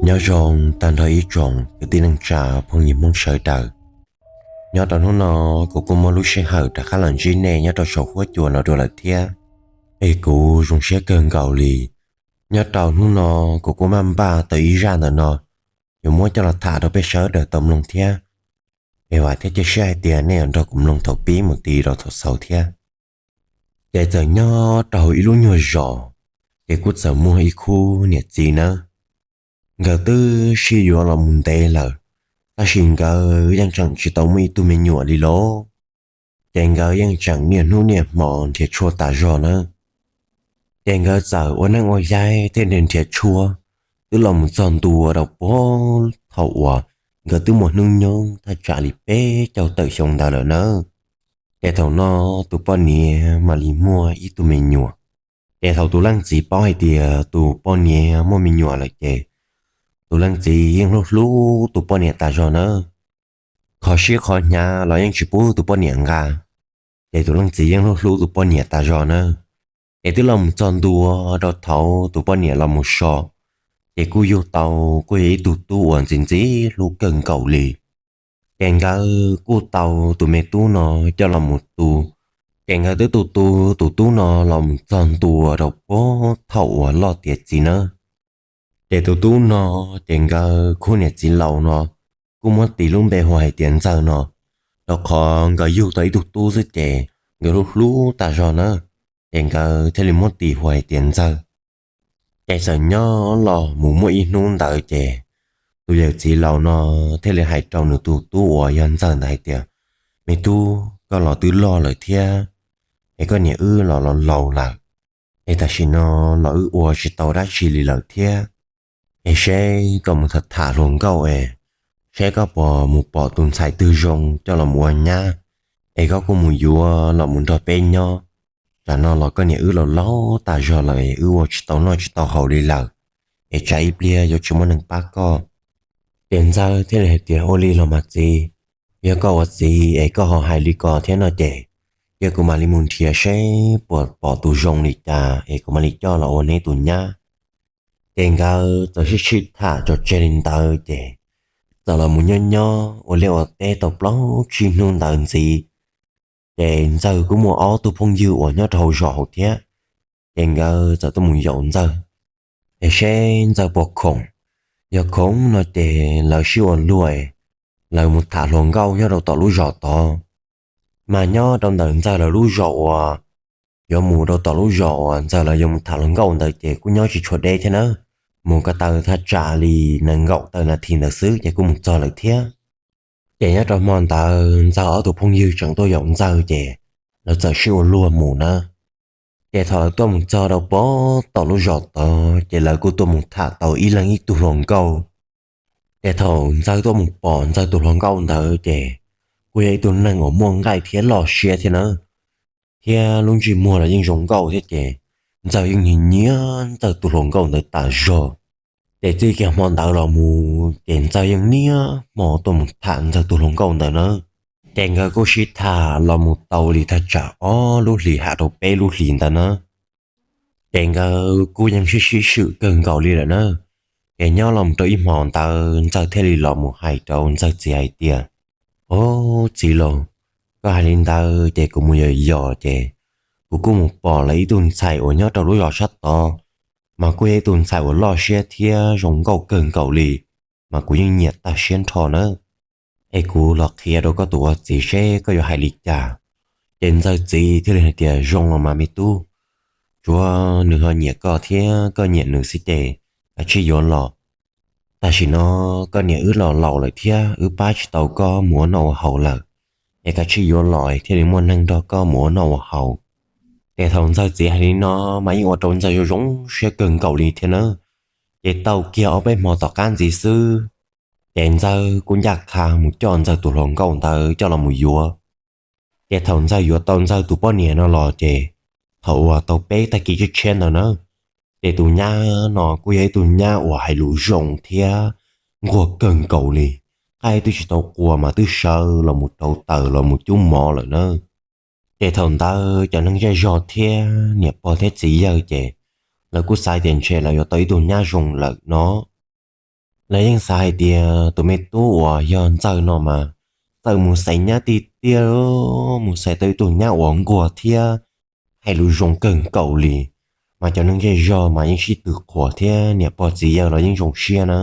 Nyob zoo tag nrho ib tsoom kwv tij neej tsa phooj ywg Hmoob sawv daws. Nyob rau hnub no, kuv kuj muaj lub sij hawm rov qab los ntsib nej nyob rau saum huab cua no dua lawm thiab. Es kuv zoo siab kawg nkaus li. Nyob rau hnub no, kuv kuj maj npaj tau ib zaj ntawm no yuav muab coj los tham rau peb sawv daws tau mloog thiab. Es vam thiab cia siab hais tias nej yuav nrog kuv mloog thaum pib mus ti rau thaum xaus thiab. Ces txawm nyob rau hauv ib lub nyuag zos, ces kuj txawm muaj ib khub niam txiv nawb. Nkawd twb sib yuav los mus ntev lawm, tab sis nkawd yeej tseem tsis tau muaj ib tug me nyuam li lauj. Ces nkawd yeej tseem niaj hnub niaj hmo nrhiav tshuaj tas zog nawb. Ces nkawd txawm ua neej ua yaig thiab nrhiav tshuaj, twb los mus txog ntua rau puag thaum uas nkawd twb muaj hnub nyoog thaj tsam li peb caug tawm xyoo ntawd lawm nawb. Ces thaum no tus poj niam mam li muaj ib tug me nyuam. Ces thaum tus leej txiv paub hais tias tus poj niam muaj me nyuam lawm ces tus leej txiv yeej hlub hlub tus poj niam tas zog nawb. Qhov siab qhov hnyav los yeej tsis pub tus poj niam nqa, ces tus leej txiv yeej hlub hlub tus poj niam tas zog nawb. Ces twb los mus txog ntua rau thaum tus poj niam los mus so, ces kuj yug tau, kuj yog ib tug tub uas ntxim ntxim hlub kawg nkaus li. Ces nkawd kuj tau tus me tub no coj los mus tu. Ces nkawd twb tu tu tus tub no los mus txog ntua rau puag thaum uas loj tiav txiv nawb. Ces tus tub no, ces nkawd khub niam txiv laus no kuj muab tis lub npe hu hais tias Ntxawg no, rau qhov nkawd yug tau ib tug tub xwb ces nkawd hlub hlub tas zog nawb, ces nkawd thiaj li muab tis hu hais tias Ntxawg. Ces txawm nyob los mus muaj ib hnub ntawd ces tus yawm txiv laus no thiaj li hais rau nws tus tub uas yog Ntxawg ntawd hais tias, Me tub, koj los twb loj lawm thiab, es koj niam wb los los laus lawm, es tam sim no los wb ua tsis tau dab tsi li lawm thiab. Es seb koj mus tham tham hluas nkauj es seb koj puas mus pom tus ntxhais twg zoo coj los mus ua nyab, es koj kuj mus yuav los mus nrog peb nyob. Tsam no los koj niam wb los laus tas zog lawm es wb ua tsis tau noj tsis tau haus li lawm, es tsam ib pliag yuav tsis muaj neeg pab koj. Ces Ntxawg thiaj li hais tias, Ua li los mas txiv, yog koj ua txiv es koj ho hais li ko thiab no ces, cia kuv mam li mus nrhiav seb puas pom tus zoo li cas es kuv mam li coj los ua neb tus nyab. Ces nkawd txawm sib sib tham tso tseg li ntawd ces txawm los mus nyob nyob ua liaj ua teb tau plaub tsib hnub ntawd ntxiv, ces Ntxawg kuj muaj ob tug phooj ywg uas nyob rau hauv zos hauv thiab, ces nkawd txawm tuaj mus yaum Ntxawg es seb Ntxawg puas khoom. Yog khoom no ces lawv sib ua luag, lawv mus tham hluas nkauj nyob rau tom lub zos tod. Mas nyob rau ntawm Ntxawg lawv lub zos uas yuav mus rau tom lub zos uas Ntxawg lawv yuav mus tham hluas nkauj ntawd ces kuj nyob tsis tshua deb thiab nawb, mus ko taw thaj tsam li nees nkaum tawm nas this ntawd xwb ces kuj mus txog lawm thiab. Ces nyob rau hmo ntawd Ntxawg ob tug phooj ywg tseem tuaj yaum Ntxawg ces lawv txawm sib ua luag mus nawb. Ces thaum lawv tuaj mus txog rau puag tom lub zos tod ces lawv kuj tuaj mus tham tau ib leeg ib tug hluas nkauj. Ces thaum Ntxawg tuaj mus pom Ntxawg tus hluas nkauj ntawd ces kuj yog ib tug neeg uas muaj nqaij thiab loj siab thiab nawb, thiab lub ntsej muag los yeej zoo nkauj thiab ces Ntxawg yeej nyiam nyiam Ntxawg tus hluas nkauj ntawd tas zog. Ces txij kiag hmo ntawd los mus ces Ntxawg yeej niaj hmo tuaj mus tham Ntxawg tus hluas nkauj ntawd nawb. Ces nkawd kuj sib tham los mus tau li thaj tsam ob lub hlis ham rau peb lub hlis ntawd nawb. Ces nkawd kuj yeej sib sib swm kawg nkaus li lawm nawb. Ces nyob los mus rau ib hmo ntawd Ntxawg thiaj li los mus hais rau Ntxawg txiv hais tias, Au, txiv laus, koj hais li ntawd ces kuv mus yos yos ces kuv kuj mus pom lawv ib tug ntxhais uas nyob rau lub zos sab tod, mas kuj yog ib tug ntxhais uas loj siab thiab zoo nkauj kawg nkaus li, mas kuv yeej nyiam tag siab nrho nawb. Es kuv los qhia rau koj tus ua txiv seb koj yuav hais li cas. Ces Ntxawg txiv thiaj li hais tias, Zoo los mas me tub, tsuav nws ho nyiam koj thiab koj nyiam nws xwb ces kav tsij yuav los. Tam sim no koj niam wb los laus lawm thiab wb pab tsis tau koj mus ua noj ua haus lawm, es kav tsij yuav los thiaj li muaj neeg nrog koj mus ua noj ua haus. Ces thaum Ntxawg txiv hais li no mas yeej ua rau Ntxawg zoo zoo siab kawg nkaus li thiab nawb. Ces tau kiag ob peb hmo tom qab ntxiv xwb, ces Ntxawg kuj ncaj qha mus coj Ntxawg tus hluas nkauj ntawd coj los mus yuav. Ces thaum Ntxawg yuav tau Ntxawg tus poj niam no los ces thaum uas tau peb tag kis tshiab tshiab ntawd na, ces tus nyab no kuj yog ib tug nyab uas hais lus zoo thiab nquag kawg nkaus li. Qaib twb tsis tau qua mas twb sawv los mus rauv taws los mus cub mov lawm na. Ces thaum ntawd cov neeg zej zog thiab niam pog thiab txiv yawg ces lawv kuj xav tias ntshe lawv yuav tau ib tug nyab zoo lawm no. Lawv yeej xav hais tias tus me tub uas yog Ntxawg no mas txawm mus xaiv nyab tiag tiag, mus xaiv tau ib tug nyab uas nquag thiab hais lus zoo kawg nkaus li, mas cov neeg zej zog mas yeej sib tw qhuas thiab niam pog txiv yawg los yeej zoo siab na.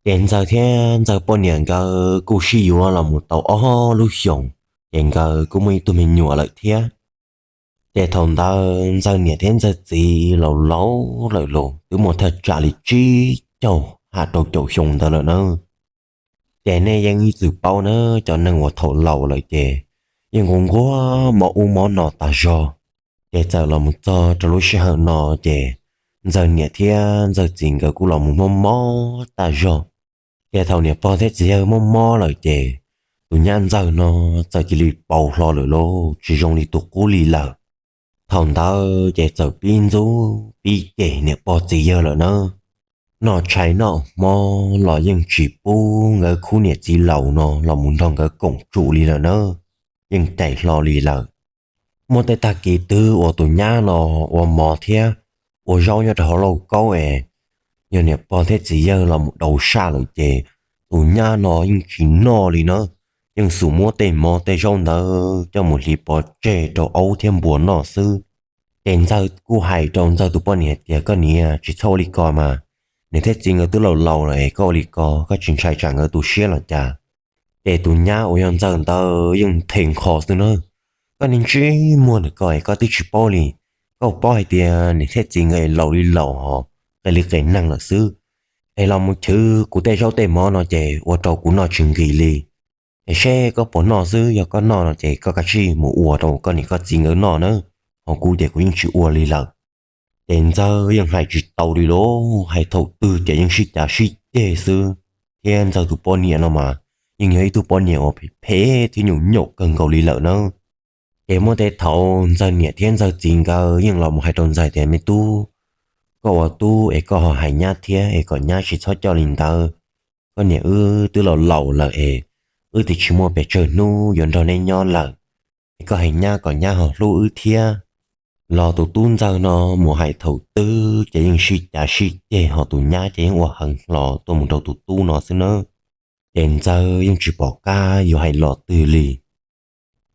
Ces Ntxawg thiab Ntxawg poj niam nkawd kuj sib yuav los mus tau ob lub xyoos, ces nkawd kuj muaj ib tug me nyuam lawm thiab. Ces thaum ntawd Ntxawg niam thiab Ntxawg txiv laus laus lawm los twb muaj thaj tsam li tsib caug ham rau caum xyoo ntawd lawm na. Ces nej yeej ib txwm paub na, cov neeg uas thaum laus lawm ces yeej nquag nquag mob ub mob no tas zog. Ces txawm los mus txog rau lub sij hawm no ces Ntxawg niam thiab Ntxawg txiv nkawd kuj los mus mob mob tas zog. Ces thaum niam pog thiab txiv yawg mob mob lawm ces tus nyab Ntxawg no txawm cia li paus hlo lawm lauj, tsis zoo li tus qub li lawm. Thaum ntawd ces txawm pib ntxub pib cem niam pog txiv yawg lawm na. Noj tshais noj hmo los yeej tsis pub nkawd khub niam txiv laus no los mus nrog nkawd koom tsum li lawm na, yeej cem hlo li lawm. Muaj tej tag kis twg uas tus nyab no ua mov thiab ua zaub nyob rau hauv lauj kaub es yog niam pog thiab txiv yawg los mus daus saj lawm ces tus nyab no yeej tsis noj li na, yeej xum muab tej mov tej zaub ntawd coj mus hliv pov tseg rau aub thiab npua noj xwb. Ces Ntxawg kuj hais rau Ntxawg tus poj niam tias, koj niam, tsis txhob ua li ko mas, niam thiab txiv nkawd twb laus laus lawm es koj ua li ko koj tsis ntshai tsam nkawd tu siab los cas? Ces tus nyab uas yog Ntxawg ntawd yeej nthe nkho xwb na, koj niag ntsej muag ntawm koj es koj twb tsis paub li, koj paub hais tias niam thiab txiv nkawd es laus li laus hos qe li qe neeg lawm xwb, es los mus chwv kuv tej zaub tej mov no ces ua rau kuv noj tsis nqis li. Es seb koj puas noj xwb, yog koj noj no ces koj kav tsij mus ua rau koj niam koj txiv nkawd noj na, ho kuv ces kuv yeej tsis ua li lawm. Ces Ntxawg yeej hais tsis tau li lauj, hais thaum twg ces yeej sib cav sib ceg xwb. Thiab Ntxawg tus poj niam no mas yeej yog ib tug poj niam uas phem phem thiab nyuam nyaum kawg nkaus li lawm na. Ces muaj tej thaum Ntxawg niam thiab Ntxawg txiv nkawd yeej los mus hais rau Ntxawg tias, me tub, koj ua tub es koj ho hais nyab thiab es kom nyab tsis txhob coj li ntawd. Koj niam wb twb laus laus lawm es wb twb tsis muaj pes tsawg hnub yuav nrog neb nyob lawm, es koj hais nyab kom nyab ho hlub wb thiab. Los tus tub Ntxawg no mus hais thaum twg ces yeej sib cav sib ceg, ho tus nyab ces yeej ua heev hlo tuaj mus rau tus tub no xwb nawb. Ces Ntxawg yeej tsis pom qab yuav hais los twg li.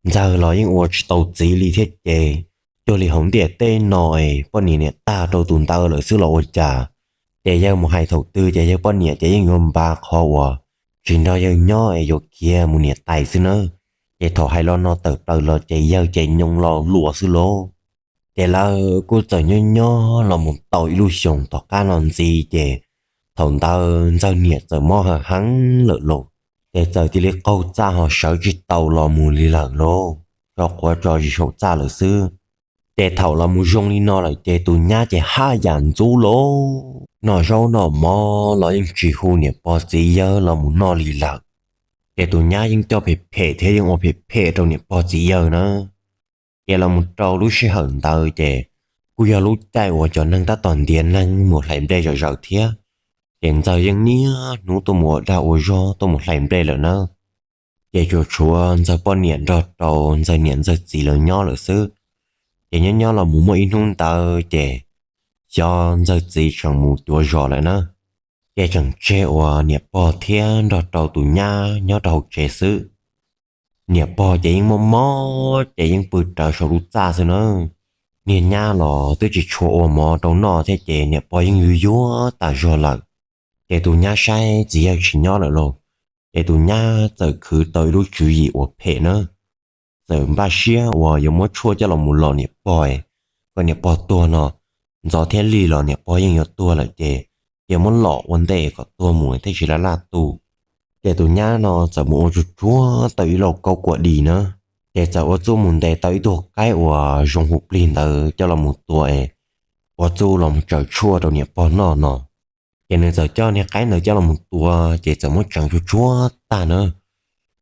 Ntxawg los yeej ua tsis tau txiv li thiab ces, cuag li hauv ntiaj teb no es poj niam niam tag rau tus ntawd lawm xwb los ua cas, ces yawg mus hais thaum twg ces yawg poj niam ces yeej yuav npav qhov uas tsis nrog yawg nyob es yuav khiav mus niam tais xwb nawb. Ces thaum hais los no tawm plaws los ces yawg ces nyoo los luas xwb lauj. Ces lawv kuj txawm nyob nyob los mus tau ib lub xyoos tom qab no ntxiv ces, thaum ntawd Ntxawg niam txawm mob heev heev lawm lauj, ces txawm cia li qaug txaj ho sawv tsis tau los mus li lawm lauj, tso quav tso zis saum txaj lawm xwb. Ces thaum los mus zoo li no lawm ces tus nyab ces haj yam ntxub lauj, noj zaub noj mov los yeej tsis hu niam pog txiv yawg los mus noj li lawm. Ces tus nyab yeej coj phem phem thiab yeej ua phem phem rau niam pog txiv yawg na. Ces los mus rau lub sij hawm ntawd ces kuj yog lub caij uas cov neeg tab tom ntiav neeg mus hlais nplej zom zaws thiab. Ces Ntxawg yeej niaj hnub tuaj mus ua dag ua zog tuaj mus hlais nplej lawm na. Ces tsuas tshuav Ntxawg poj niam nrog rau Ntxawg niam Ntxawg txiv lawv nyob lawm xwb. Ces nyob nyob los mus muaj ib hnub ntawd ces xyov Ntxawg txiv tseem mus cuav zos lawm na, ces tseem tseg uas niam pog thiab nrog rau tus nyab nyob rau hauv tsev xwb. Niam pog ces yeej mob mob ces yeej pw rawv saum lub txaj xwb na. Niag nyab los twb tsis tshua ua mov rau noj thiab ces niam pog yeej yuag yuag tas zog lawm. Ces tus nyab saib txiv yawg tsis nyob lawm lauj, ces tus nyab txawm khwv tau ib lub tswv yim uas phem na, txawm npaj siab uas yuav muab tshuaj coj los mus los niam pog, kom niam pog tuag no, ntxov thiab lig los niam pog yeej yuav tuag lawm ces, cia muab lom ua ntej kom tuag mus thiaj tsis laj laj tu. Ces tus nyab no txawm mus ua tsuag tsuag tau ib lauj kaub kua dis na, ces txawm ua txuj mus ntes tau ib tug qaib uas zoo huv plig ntawd coj los mus tua es ua txuj los mus tsaws tshuaj rau niam pog noj no. Ces nws txawm coj niag qaib ntawd coj los mus tua ces txawm muab tseev tsuag tsuag tag na.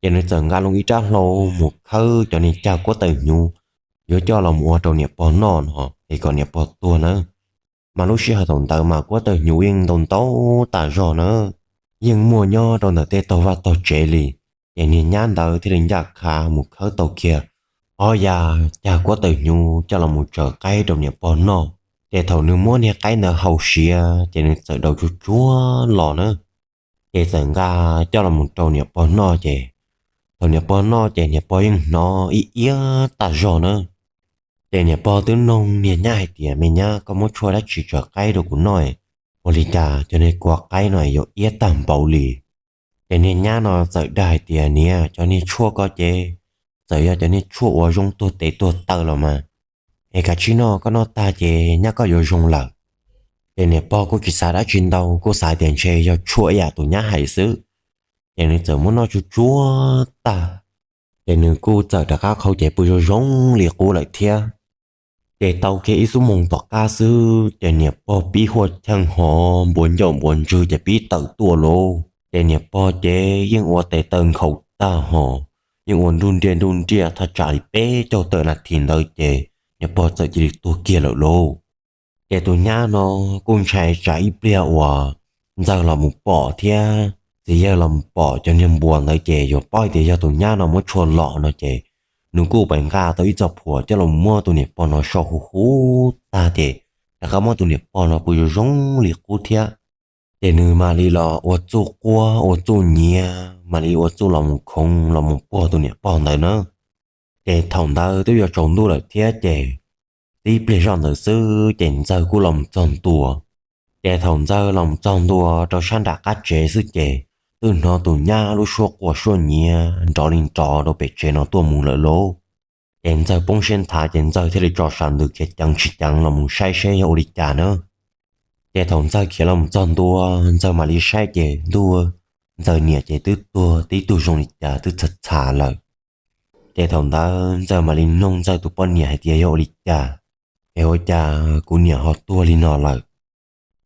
Ces nws txawm nqa loo ib rab hlau mus khawb cov niag cag kuab tawm hnyuv yuav coj los mus ua rau niam pog noj no es kom niam pog tuag na. Mas lub sij hawm thaum ntawd mas kuab tawm hnyuv yeej ntau ntau tas zog na, yeej muaj nyob rau ntawm tej tog vaj tog tsev li. Ces niag nyab ntawd thiaj li ncaj qha mus khawb tau kiag ob ya cag kuab tawm hnyuv coj los mus tsaws qaib rau niam pog noj. Ces thaum nws muab niag qaib ntawd hau siav ces nws txawm daus tsuag tsuag los na. Ces txawm nqa coj los mus rau niam pog noj ces thaum niam pog noj ces niam pog yeej hnov ib iab tag zog na. Ces niam pog twb noog niag nyab hais tias, Me nyab, koj muab tshuaj dab tsi tso qaib rau kuv noj? Ua li cas cov niag kua qaib no yuav iab tag npaum li? Ces niag nyab no txawm dag hais tias, Niam, cov niag tshuaj ko ces txawm yog cov niag tshuaj uas zoo tuag tes tuag taw los mas, es kav tsij noj, koj noj tag ces nyab koj yuav zoo lawm. Ces niam pog kuj tsis xav dab tsi ntau, kuj xav tias ntshe yog tshuaj ib yam tus nyab hais xwb. Ces nws txawm muab noj tsuj tsuag tag, ces nws kuj txawm rov qab qhau ces pw zoo zoo li qub lawm thiab. Ces tau kiag ib xuab moos tom qab xwb ces niam pog pib huaj cheej hov npuav ncauj npuav ntswg ces pib tawm tuaj lauj. Ces niam pog ces yeej ua tes taw nkhaus tag hos, yeej ua nruj nriaj nruj nriaj thaj tsam li peb caug tawm nas this ntawd ces niam pog txawm cia li tuag kiag lawm lauj. Ces tus nyab no kuj ntshai tsam ib pliag uas Ntxawg los mus pom thiab txiv yawg los mus pom cov niag npua ntawd ces yuav paub hais tias yog tus nyab no muab tshuaj lom no ces nws kuj pais nqa tau ib txoj phuam coj los muab tus niam pog no so hu hu tag ces rov qab muab tus niam pog no pw zoo zoo li qub thiab. Ces nws mam li los ua txuj quab ua txuj nyiav, mam li ua txuj los mus khoov los mus puag tus niam pog ntawd na. Ces thaum ntawd twb yuav tsaus ntuj lawm thiab ces tib pliag zoj ntawd xwb ces Ntxawg kuj los mus txog ntua. Ces thaum Ntxawg los mus txog ntua rau sab nram qab tsev xwb ces twb hnov tus nyab lub suab quaj suab nyiav nrov li nrov rau pem tsev no tuaj mus lawm lauj. Ces Ntxawg poob siab nthav ces Ntxawg thiaj li tso sam ntws khiav ceev tsis ceev los mus saib seb yog ua li cas na. Ces thaum Ntxawg khiav los mus txog ntua, Ntxawg mam li saib ces ntuj, Ntxawg niam ces twb tuag tib tug zoo li cas twb txhav txhav lawm. Ces thaum ntawd Ntxawg mam li noog Ntxawg tus poj niam hais tias yog ua li cas es ua cas kuv niam ho tuag li no lawm.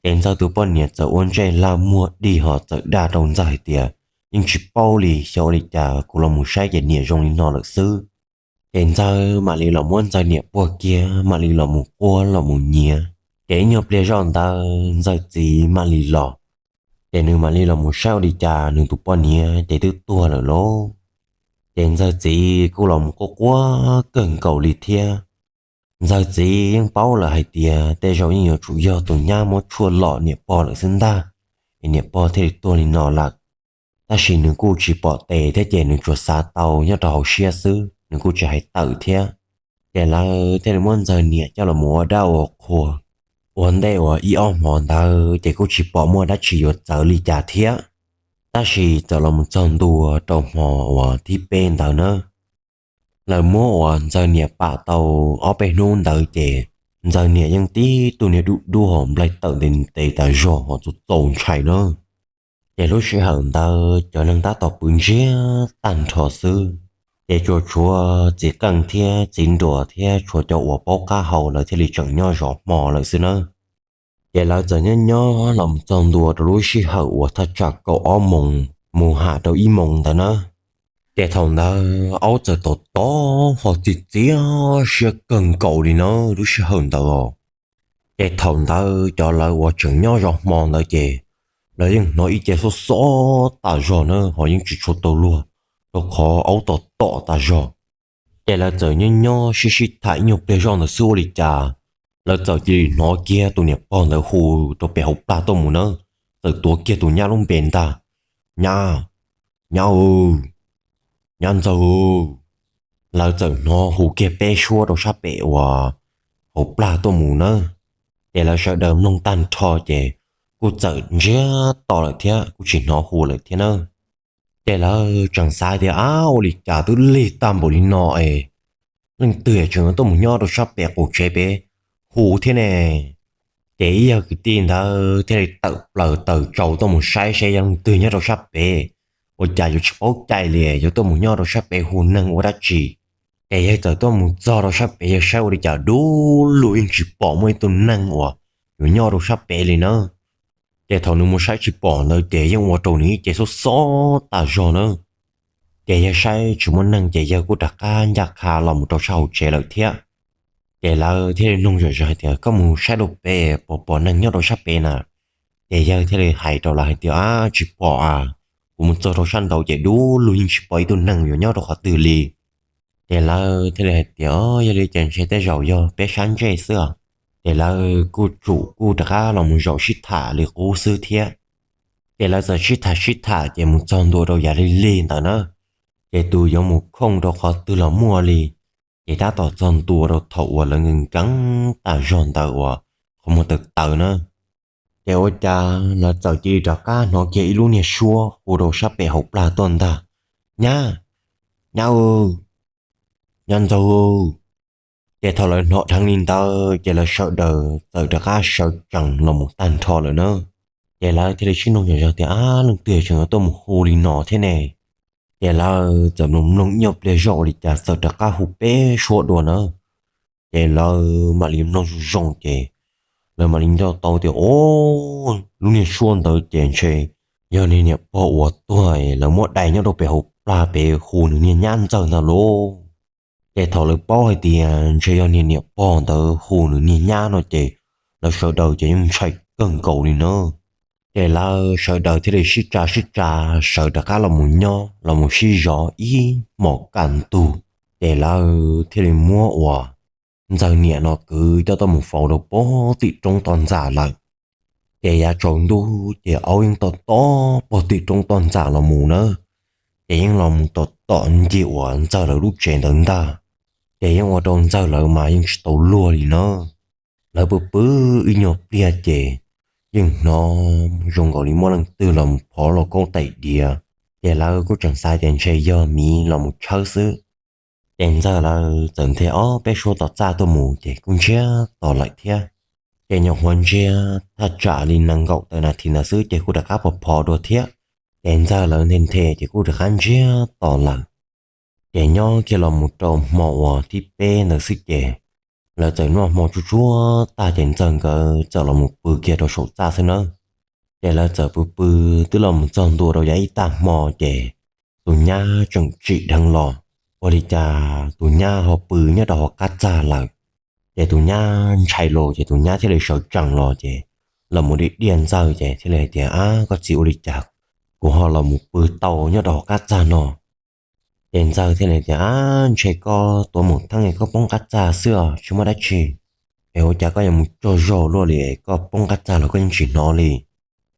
Ces Ntxawg tus poj niam txawm ua ntsej lag muag dig hos txawm dag rau Ntxawg hais tias yeej tsis paub li, xyov ua li cas kuv los mus saib ces niam zoo li no lawm xwb. Ces Ntxawg mam li los muab Ntxawg niam puag kiag mam li los mus quab los mus nyiav. Ces ib nyuag pliag zoj ntawd Ntxawg txiv mam li los, ces nws mam li los mus saib ua li cas nws tus poj niam ces twb tuag lawm lauj. Ces Ntxawg txiv kuj los mus quaj quaj kawg nkaus li thiab. Ntxawg txiv yeej paub lawm hais tias tej zaum yeej yuav tsum yog tus nyab muab tshuaj lom niam pog lawm xwb ntag, es niam pog thiaj li tuag li no lawm. Tab sis nws kuj tsis pom tes thiab ces nws tsuas xav tau nyob rau hauv siab xwb, nws kuj tsis hais tawm thiab. Ces lawv thiaj li muab Ntxawg niam coj los ua dab ua qhua. Ua ntej uas ib ob hmo ntawd ces kuj tsis pom muaj dab tsi yuav txawv li cas thiab. Tab sis txawm los mus txog ntua rau hmo uas thib peb ntawd na, lawv muab uas Ntxawg niam pam tau ob peb hnub ntawd ces Ntxawg niam yeej tib tug niag dub dub hos nplaig tawm ntev ntev tas zog hos txaus txaus ntshai na. Ces lub sij hawm ntawd cov neeg tab tom pw ntsiag tag nrho xwb, ces tsuas tshuav txiv qeej thiab txiv nruas thiab tshuav cov uas paub qab hau lawv thiaj li tseem nyob zov hmo lawm xwb na. Ces lawv txawm nyob nyob los txog ntua rau lub sij hawm uas thaj tsam kaum ob moos mus ham rau ib moos ntawd na. Ces thaum ntawd aub txawm tom tom hos txiv txiav siab kawg nkaus li na lub sij hawm ntawd os. Ces thaum ntawd cov lawv uas tseem nyob zov hmo ntawd ces lawv yeej hnov ib ce xob xob tas zog na hos yeej tsis tshua tau luag, rau qhov aub tom tom tas zog. Ces lawv txawm nyob nyob sib sib tham ib nyuag pliag zoj ntawd xwb ua li cas, lawv txawm cia li hnov kiag tus niam pog ntawd hu rau pem hauv plag tuaj mus na, txawm tuav kiag tus nyab lub npe ntag, Nyab, nyab, nyab Ntxawg. Lawv txawm hnov hu kiag peb suab rau sab pem uas hauv plag tuaj mus na. Ces lawv sawv daws mloog tag nrho ces kuj txawm ntsiag to lawm thiab kuj tsis hnov hu lawm thiab na. Ces lawv tseem xav tias, Ab, ua li cas twb lig tag npaum li no es leej twg tseem tuaj mus nyob rau sab pem qaum tsev pem hu thiab ne? Ces ib yawg kwv tij ntawd thiaj li tawm plaws taws tsau tuaj mus saib seb yog leej twg nyob rau sab pem. Ua cas yuav tsis paub cai li, yuav tuaj mus nyob rau sab pem hu neeg ua dab tsi? Ces yawg txawm tuaj mus txog rau sab pem, yawg saib ua li cas dub lug yeej tsis pom muaj ib tug neeg uas yuav nyob rau sab pem li na. Ces thaum nws mus saib tsis pom ntawd ces yeej ua rau nws ib ce xob xob tas zog na. Ces yawg saib tsis muaj neeg ces yawg kuj rov qab ncaj qha los mus rau sab hauv tsev lawm thiab. Ces lawv thiaj li nug zom zaws hais tias, Koj mus saib rau pem puas pom neeg nyob rau sab pem na? Ces yawg thiaj li hais rau lawv hais tias, Ab, tsis pom a, kuv mus txog rau sab nraud ces dub lug yeej tsis pom ib tug neeg yuav nyob rau qhov twg li. Ces lawv thiaj li hais tias, Yog li ces ntshe tej zaum yog peb sab ntsej xwb os. Ces lawv kuj tsum kuj rov qab los mus zaum sib tham li qub xwb thiab. Ces lawv txawm sib tham sib tham ces mus txog ntua rau yav lig lig ntawd na, ces tus yuav mus khooj rau qhov twg los muaj li. Ces tab tom txog ntua rau thaum uas lawv nkees nkees tas zog ntawd uas qhov muag tawv tawv na, ces ua cas lawv txawm cia li rov qab hnov kiag ib lub niag suab hu rau sab pem hauv plag tuaj ntag: Nyab, nyab, nyab ntxawg. Ces thaum lawv hnov dheev li ntawd ces lawv sawv daws txawm rov qab sawv tsees los mus tag nrho lawm na. Ces lawv thiaj li sib nug zog tias, Ab, leej twg tseem yuav tuaj mus hu li no thiab ne? Ces lawv txawm mloog mloog ib nyuag pliag zog ua li cas txawm rov qab hu peb suab dua na. Ces lawv mam li mloog zoo zoo ces lawv mam li nco tau tias, O, lub niag suab ntawd ces ntshe yog niag niam pog uas tuag lawv muab dai nyob rau pem hauv plag pem hu nws niag nyab ntxawg ntag lauj. Ces thaum lawv paub hais tias ntshe yog niag niam pog ntawd hu nws niag nyab no ces lawv sawv daws ces yeej ntshai kawg nkaus li na. Ces lawv sawv daws thiaj li sib tsa sib tsa sawv rov qab los mus nyob los mus sib zov ib hmos kaj ntug. Ces lawv thiaj li muab uas Ntxawg niam no kwv coj tuaj mus faus rau pog tim roob toj ntxas lawm. Ces yav tsaus ntuj ces aub yeej tom tom pog tim roob toj ntxas los mus na. Ces yeej los mus tom tom ncig uas Ntxawg lawv lub tsev ntawd ntag. Ces yeej ua rau Ntxawg lawv mas yeej tsis tau luag li na. Lawv pw pw ib nyuag pliag ces yeej hnov zoo nkaus li muaj leej twg los mus phov lauj kaub tais diav. Ces lawv kuj tseem xav tias ntshe yog miv los mus tshawb xwb. Ces Ntxawg lawv txawm nthe ob peb suab tom txaj tuaj mus ces kuj ntsiag to lawm thiab. Ces nyuam qhuav ntsiag thaj tsam li nees nkaum tawm nas this ntawd xwb ces kuj rov qab phov phov dua thiab. Ces Ntxawg lawv nthe nthe ces kuj rov qab ntsiag to lawm. Ces nyob kiag los mus rau hmo uas thib peb ntawd xwb ces lawv txawm noj hmo tsuj tsuag tag ces Ntxawg nkawd txawm los mus pw kiag rau saum txaj xwb nawb. Ces lawv txawm pw pw twb los mus txog ntua rau yav ib tag hmo ces tus nyab tseem tsim dheev los. Ua li cas tus nyab ho pw nyob rau hauv qab txag lawm. Ces tus nyab ntshai los ces tus nyab thiaj li sawv tsees los ces los mus diam diam Ntxawg ces thiaj li hais tias, Ab, koj txiv, ua li cas kuv ho los mus pw tau nyob rau hauv qab txag no? Ces Ntxawg thiaj li tias, Ab, ntshe koj tuav mus theeb es koj poob qab txag xwb os, tsis muaj dab tsi. Es ua cas koj yuav mus tsaug zog luaj li, koj poob qab txag los koj yeej tsis hnov li?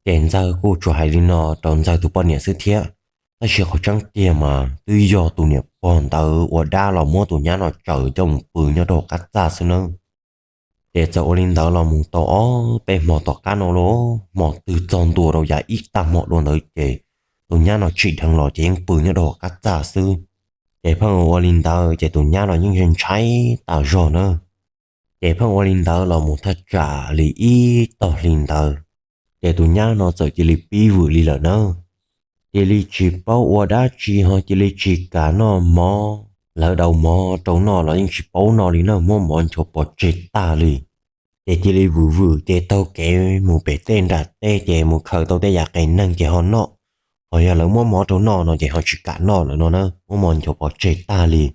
Ces Ntxawg kuj tsuas hais li no rau Ntxawg tus poj niam xwb thiab. Tab sis qhov tseeb tiag mas twb yog tus niam pog ntawd ua dab los muab tus nyab no tsaws coj mus pw nyob rau hauv qab txag xwb nawb. Ces txawm ua li ntawd los mus tau ob peb hmo tom qab no lauj, hmo twg txog ntua rau yav ib tag hmo dua ntawd ces tus nyab no tsim dheev los ces yeej pw nyob rau hauv qab txag xwb. Ces pheej ua li ntawd ces tus nyab no yeej ntshai tas zog na. Ces pheej ua li ntawd los mus thaj tsam li ib tog hli ntawd, ces tus nyab no txawm cia li pib vwm li lawm na. Cia li tsis paub ua dab tsi ho cia li tsis kam noj mov. Lawv daus mov rau noj los yeej tsis paub noj li na, muab mov nchuav pov tseg tag li. Ces cia li vwm vwm ces taug kev mus pem tej nram tej ces mus khaws tau tej yam qes neeg ces ho noj. Ho yog lawv muab mov rau noj no ces ho tsis kam noj lawm no na, muab mov nchuav pov tseg tag li.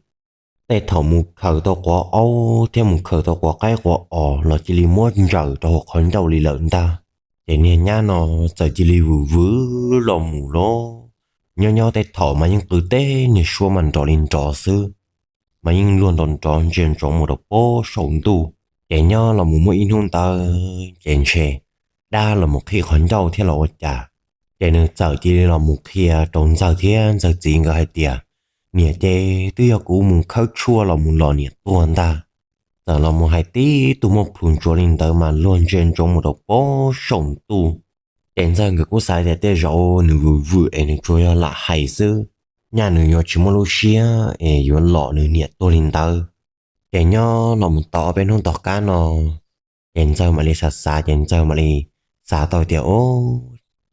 Tej thaum mus khaws tau quav aub thiab mus khaws tau quav qaib quav os los cia li muab ntsaws rau hauv qhov ncauj li lawm ntag. Ces niag nyab no txawm cia li vwm vwm los mus lauj. Nyob nyob tej thaum mas yeej qw teb niag suab mas nrov li nrov xwb, mas yeej luag nrov nrov ntsia ntsoov mus rau pem saum ntuj. Ces nyob los mus muaj ib hnub ntawd ces ntshe dab los mus qhib qhov ncauj thiab los ua cas, ces nws txawm cia li los mus qhia rau Ntxawg thiab Ntxawg txiv nkawd hais tias, Niam, ces twb yog kuv mus khawb tshuaj los mus los niam tuag ntag. Txawm los mus hais tib tug muaj plhus ntsuav li ntawd mas luag ntsia ntsoov mus rau pem saum ntuj. Ces Ntxawg nkawd kuj xav tias tej zaum nws vwm vwm es nws tsuas yog lam hais xwb, nyaj nws yuav tsis muaj lub siab es yuav los nws niam tuag li ntawd. Ces nyob los mus tau ob peb hnub tom qab no, ces Ntxawg mam li xav xav ces Ntxawg mam li xav tau tias, O,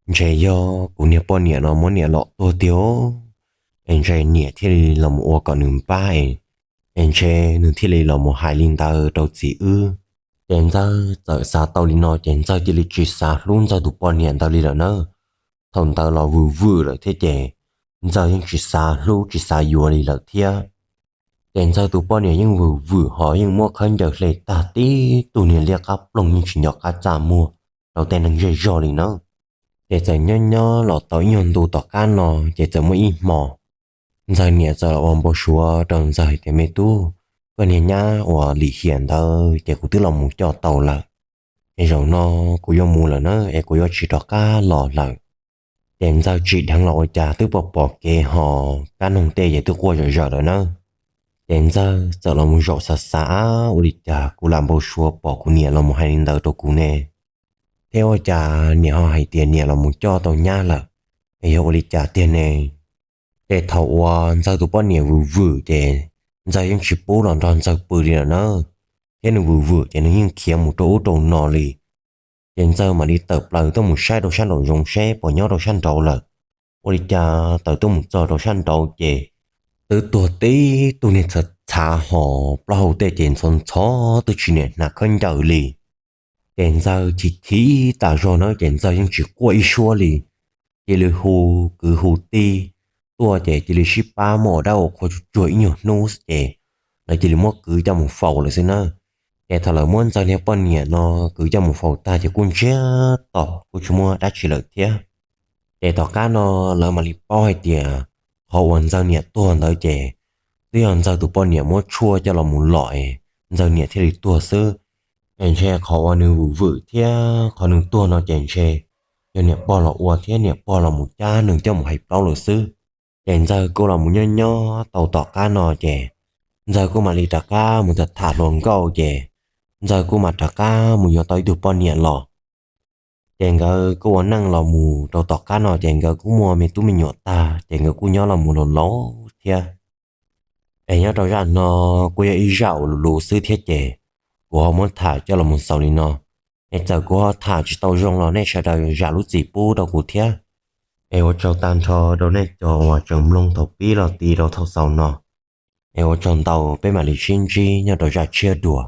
ntshe yog kuv niag poj niam no muab niam lom tuag tiag os. Es ntshe niam thiaj li los mus ua kom nws npab es, es ntshe nws thiaj li los mus hais li ntawd rau txiv wb. Ces Ntxawg txawm xav tau li no ces Ntxawg cia li tsis xav hlub Ntxawg tus poj niam ntawd li lawm nawb. Thaum ntawd los vwm vwm lawm thiab ces Ntxawg yeej tsis xav hlub tsis xav yuav li lawm thiab. Ces Ntxawg tus poj niam yeej vwm vwm ho yeej muab khaub ncaws hle tag tib tug niag liab qab ploog yeej tsis nco qab txaj muag rau tej neeg zej zog li nawb. Ces txawm nyob nyob los tau ib nyuag ntu tom qab no, ces txawm muaj ib hmo Ntxawg niam txawm los ua npau suav rau Ntxawg hais tias, Me tub, koj niag nyab uas lim hiam ntawd ces kuv twb los mus coj tau lawm. Es zaum no kuv yuav mus lawm na, es kuv yuav tsis rov qab los lawm. Ces Ntxawg tsim dheev los ua cas twb pom pom kev ho kab noog tej ces twb quaj zom zaws lawm na. Ces Ntxawg txawm los mus zaum xav xav, ua li cas kuv lam npau suav pom kuv niam los mus hais li ntawd rau kuv ne, thiab ua cas niam ho hais tias niam los mus coj tau nyab lawm, es yog ua li cas tiag ne? Ces thaum uas Ntxawg tus poj niam vwm vwm ces Ntxawg yeej tsis pub los nrog Ntxawg pw li lawm na, thiab nws vwm vwm ces nws yeej khiav mus rau ub rau no li. Ces Ntxawg mam li tawm plaws tuaj mus saib rau sab nraum zoov seb puas nyob rau sab nraud lawm. Ua li cas tawm tuaj mus txog rau sab nraud ces twb tuag tib tug niag txhav txhav ho plaub hau tej ces ntxhov ntxhov twb tsis niam hnav khaub ncaws li. Ces Ntxawg chim chim tas zog na ces Ntxawg yeej tsis quaj ib suab li, cia li hu kwv hu tij tuaj ces cia li sib pab muab ua dab ua qhua tsuag tsuag ib nyuag hnub ces lawv cia li muab kwv coj mus faus lawm xwb na. Ces thaum lawv muab Ntxawg niag poj niam no kwv coj mus faus tag ces kuj ntsiag to kuj tsis muaj dab tsi lawm thiab. Ces tom qab no lawv mam li paub hais tias qhov uas Ntxawg niam tuag ntawd ces twb yog Ntxawg tus poj niam muab tshuaj coj los mus lom es Ntxawg niam thiaj li tuag xwb. Ces ntshe qhov uas nws vwm vwm thiab qhov nws tuag no ces ntshe yog niam pog los ua thiab niam pog los mus cab nws coj mus hais plaub lawm xwb. Ces Ntxawg kuj los mus nyob nyob tau tom qab no ces Ntxawg kuj mam li rov qab mus tham tham hluas nkauj ces Ntxawg kuj mam rov qab mus yuav tau ib tug poj niam los. Ces nkawd kuj ua neej los mus rau tom qab no ces nkawd kuj muaj me tub me nyuam tag ces nkawd kuj nyob los mus laus laus thiab. Es nyob rau zaj no kuj yog ib zaj uas luv luv xwb thiab ces kuv ho muab tham coj los mus xaus li no. Es txawm kuv ho tham tsis tau zoo los nej sawv daws zam lub txim pub rau kuv thiab. Es ua tsaug tag nrho rau nej cov uas tseem mloog thaum pib los ti rau thaum xaus no. Es ua tsaug ntau, peb mam li sib ntsib nyob rau zaj tshiab dua.